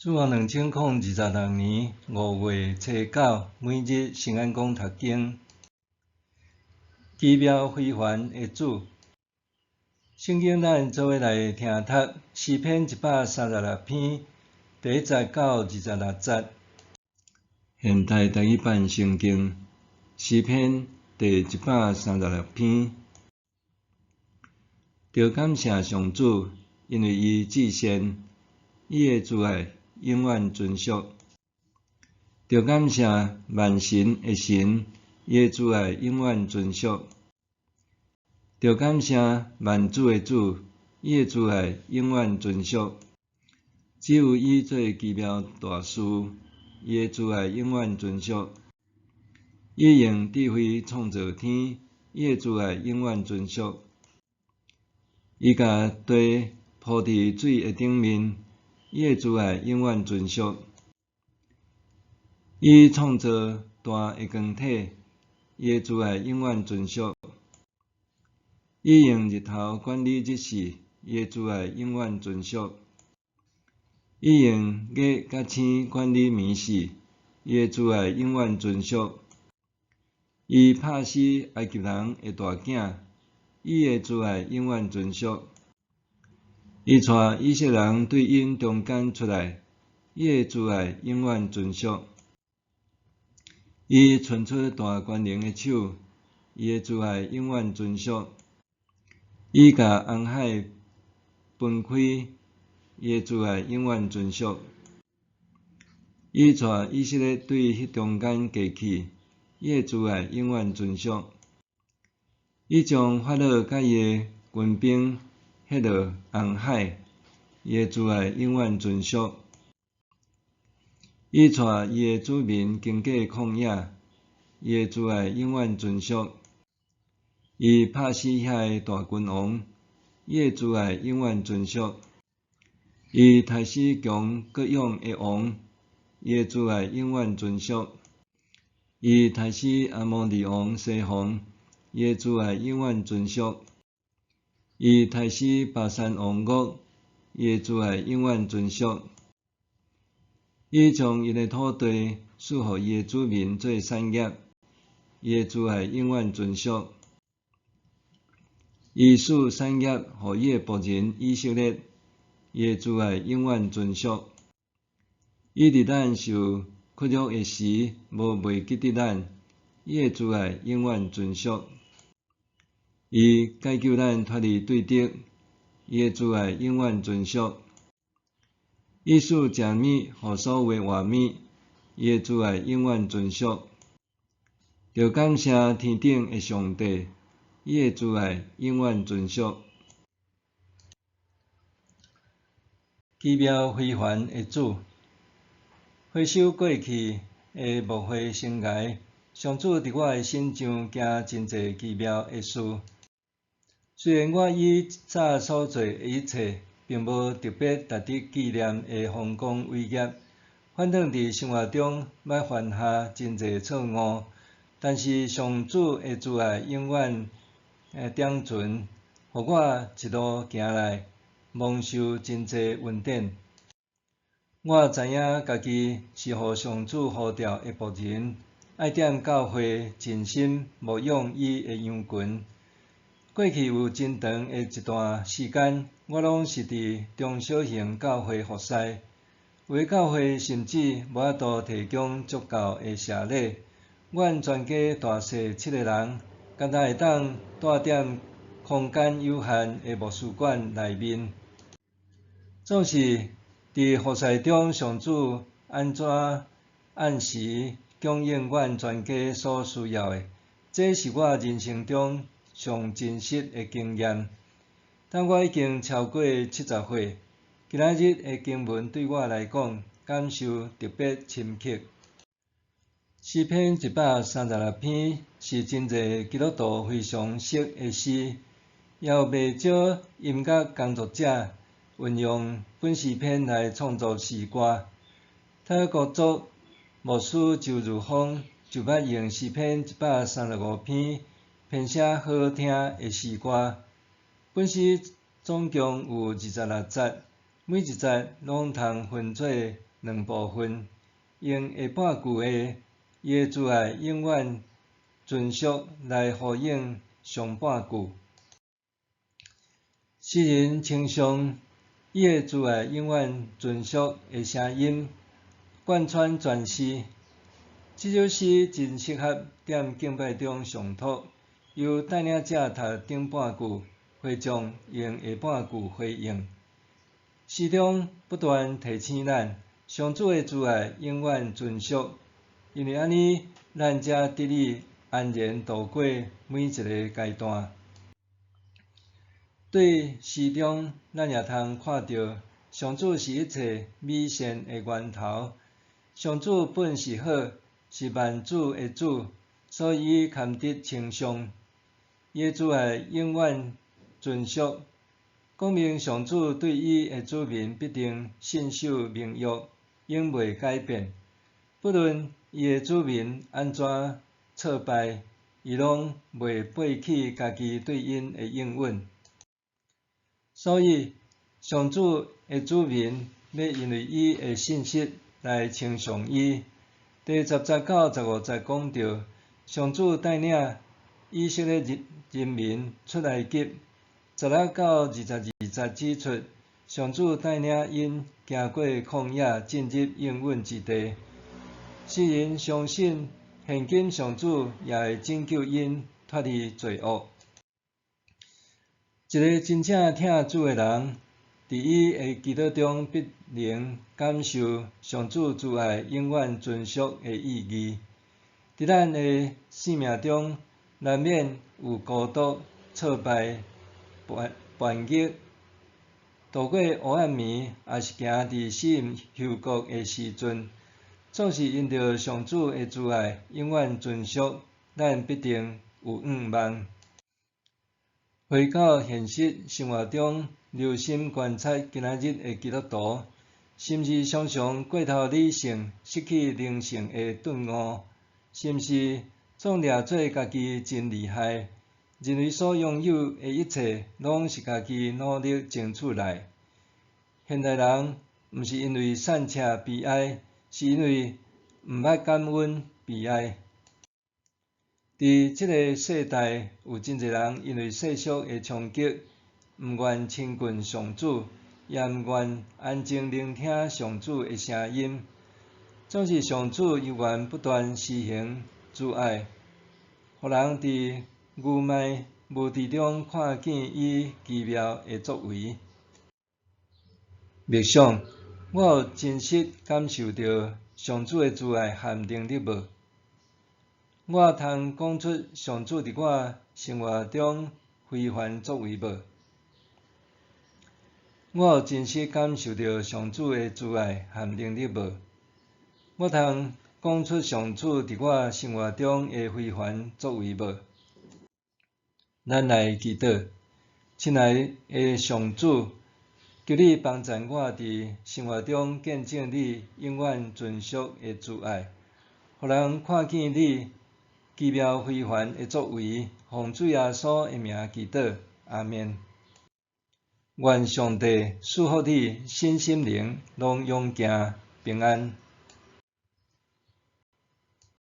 主後2026年5月初9，每日聖安講讀經。奇妙非凡的主，聖經咱做伙來聽讀詩篇136篇第一節到26節。現代台語版聖經詩篇第一百三十六篇，著感謝上主，因為伊至善，伊的慈愛永遠存續。著感謝萬神的神，伊的慈愛永遠存續。著感謝萬主的主，伊的慈愛永遠存續。只有伊做奇妙大事，伊的慈愛永遠存續。伊用智慧創造天，伊的慈愛永遠存續。伊共地鋪佇水的頂面，伊的慈愛永遠存續。伊創造大的光體，伊的慈愛永遠存續。伊用日頭管理日時，伊的慈愛永遠存續。伊用月佮星管理暝時，伊的慈愛永遠存續。伊拍死埃及人的大囝，伊的慈愛永遠存續。伊帶以色列人對𪜶中間出來，伊的慈愛永遠存續。伊伸出大權能的手，伊的慈愛永遠存續。伊共紅海分開，伊的慈愛永遠存續。伊帶以色列對彼中間過去，伊的慈愛永遠存續。伊將法老佮伊的軍兵彼落紅海，伊的慈愛永遠存續。伊帶伊的子民經過曠野，伊的慈愛永遠存續。伊拍死遐个大君王，伊的慈愛永遠存續。伊刣死強閣勇的王，伊的慈愛永遠存續。伊刣死阿摩利王西宏，伊的慈愛永遠存續。伊刣死巴珊王噩，伊的慈愛永遠存續。伊將𪜶的土地賜予伊的子民做產業，伊的慈愛永遠存續。伊賜產業予伊的僕人以色列，伊的慈愛永遠存續。伊佇咱受屈辱的時，無袂記得咱，伊的慈愛永遠存續。伊解救咱脫離對敵，伊的慈愛永遠存續。伊賜食物予所有的活物，伊的慈愛永遠存續。著感謝天頂的上帝，伊的慈愛永遠存續。奇妙非凡的主，回首過去的牧會生涯，上主佇我的身上行真濟奇妙的事。雖然我以早所做的一切，並無特別值得紀念的豐功偉業，反轉佇生活中捌犯下真濟錯誤，但是上主的慈愛永遠長存，予我一路行來，蒙受真濟恩典。我知影家己是予上主呼召的僕人，愛踮教會盡心牧養伊的羊群。過去有真長的一段時間，我攏是佇中小型教會服侍，有的教會甚至無法度提供足夠的謝禮。阮全家大細七个人，敢若會當蹛踮空間有限的牧師館內面。總是佇服侍中，上主按怎按時供應阮全家所需要的，這是我人生中上真實的經驗。當我已經超過70歲，今仔日的經文對我來講，感受特別深刻。詩篇一百三十六篇是真濟基督徒非常熟的詩，也有袂少音樂工作者運用本詩篇來創作詩歌。泰國族牧師周如峰就捌用詩篇一百三十五篇編寫好聽的詩歌。本詩總共有26節，每一節攏通分做兩部分，用下半句的伊的慈愛永遠存續來呼應上半句。詩人稱頌伊的慈愛永遠存續的聲音，貫穿全詩。這首詩真適合踮敬拜中誦讀，由帶領者讀頂半句，會眾用下半句回應。詩中不斷提醒咱，上主的慈愛永遠存續，因為按呢，咱才得以安然度過每一個階段。對詩中，咱也通看著，上主是一切美善的源頭。上主本是好，是萬主的主，所以伊堪得稱頌。伊的慈愛永遠存續，講明上主對伊的子民必定信守盟約，永袂改變。不論伊的子民按怎挫敗，伊攏袂背棄家己對𪜶的應允。所以，上主的子民欲因為伊的信實來稱頌伊。第10節到15節講著，上主帶領以色列人民出埃及。16到22節指出，上主帶領𪜶行過曠野，進入應允之地。詩人相信，現今上主也會拯救𪜶脫離罪惡。一个真正疼主的人，佇伊的祈禱中必能感受上主慈愛永遠存續的意義。佇咱的生命中，難免有孤獨、挫敗、叛逆，度過黑暗暝，抑是行佇死蔭幽谷的時陣，總是因著上主的慈愛永遠存續，咱必定有向望。回到現實生活中，留心觀察今仔日的基督徒，是毋是常常過頭理性，失去靈性的頓悟？是毋是總掠做家己真厲害，認為所擁有的一切攏是家己努力爭取來？現代人毋是因為散赤悲哀，是因為毋捌感恩悲哀。佇這个世代，有真濟人因為世俗的衝擊，毋願親近上主，也毋願安靜聆聽上主的聲音。總是上主猶原不斷施行慈愛，予人佇愚昧無知中看見伊奇妙的作為。默想，我有真實感受著上主的慈愛和能力無？我通講出上主佇我生活中非凡作為無？我有真實感受著上主的慈愛和能力無？我通講出上主佇我生活中的非凡作為無？咱來祈禱，親愛的上主，求你幫贊我佇生活中見證你永遠存續的慈愛，予人看見你奇妙非凡的作為，奉主耶穌的名祈禱，阿們。願上帝賜福你，身心靈攏勇健平安。